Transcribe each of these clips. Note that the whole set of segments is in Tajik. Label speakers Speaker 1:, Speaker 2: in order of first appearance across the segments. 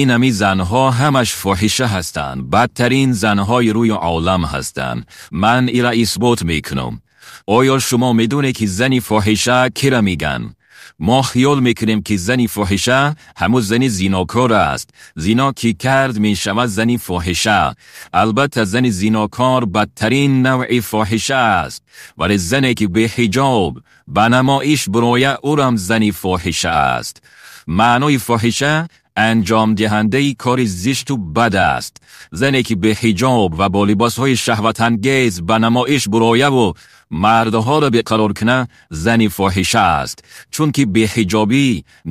Speaker 1: Инами занҳо ҳамаш фоҳиша ҳастанд, бадтарин занҳои рӯи олам ҳастанд. Ман ира исбот мекунам. Оё шумо медонед, ки зани фоҳиша кира меган? Мо хиёл мекунем, ки зани фоҳиша ҳамун зани зинокор аст. Зино ки кард, мешавад зани фоҳиша. Албатта, зани зинокор бадтарин навъи фоҳиша аст, вале зане ки беҳиҷоб ба намоиш бироя, ӯрам зани фоҳиша аст. Маънои фоҳиша анҷомдиҳандаи кори зишту бад аст. Зане ки беҳиҷоб ва бо либосҳои шаҳватангез ба намоиш бирояву мардҳоро беқарор куна, зани фоҳиша аст, чунки беҳиҷобӣ,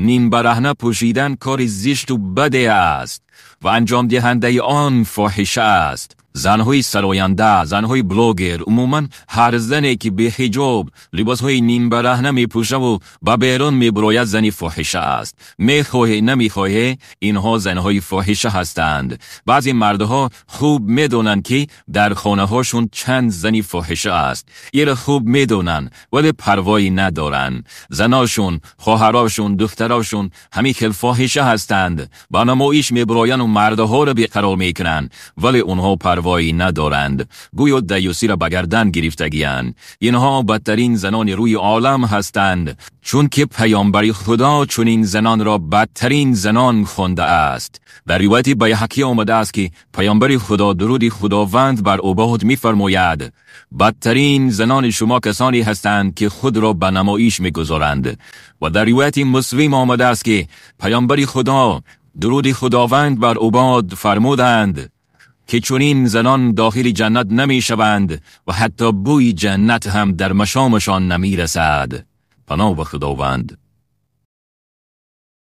Speaker 1: нимбараҳна пӯшидан кори зишту баде аст ва анҷомдиҳандаи он фоҳиша аст. Занҳои сароянда, занҳои блогер, умуман ҳар зане ки беҳиҷоб либосҳои нимбараҳна мепӯшаву ба берун мебирояд, зани фоҳиша аст. Мехоҳе, намехоҳе, инҳо занҳои фоҳиша ҳастанд. Баъзе мардҳо хуб медонанд, ки дар хонаҳошон чанд зани фоҳиша аст. Иро хуб медонанд, вале парвоӣ надоранд. Заношон, хоҳарошон, духтарошон ҳамин хел фоҳиша ҳастанд, ба намоиш мебирояну мардҳоро беқарор мекунанд, вале онҳо парвоӣ надоранд, гӯё даюсиро ба гардан гирифтагиянд. Инҳо бадтарин занони рӯи олам ҳастанд, чунки паёмбари Худо чунин занонро бадтарин занон хондааст. Дар ривояти Байҳақӣ омадааст, ки паёмбари Худо, дуруди Худованд бар ӯ бод, мефармояд: «Бадтарин занони шумо касоне ҳастанд, ки худро ба намоиш мегузоранд». Ва дар ривояти Муслим омадааст, ки паёмбари Худо, дуруди Худованд бар ӯ бод, фармуданд, ки чунин занон дохили ҷаннат намешаванд ва ҳатто бӯи ҷаннат ҳам дар машомашон намерасад. Паноҳ ба Худованд.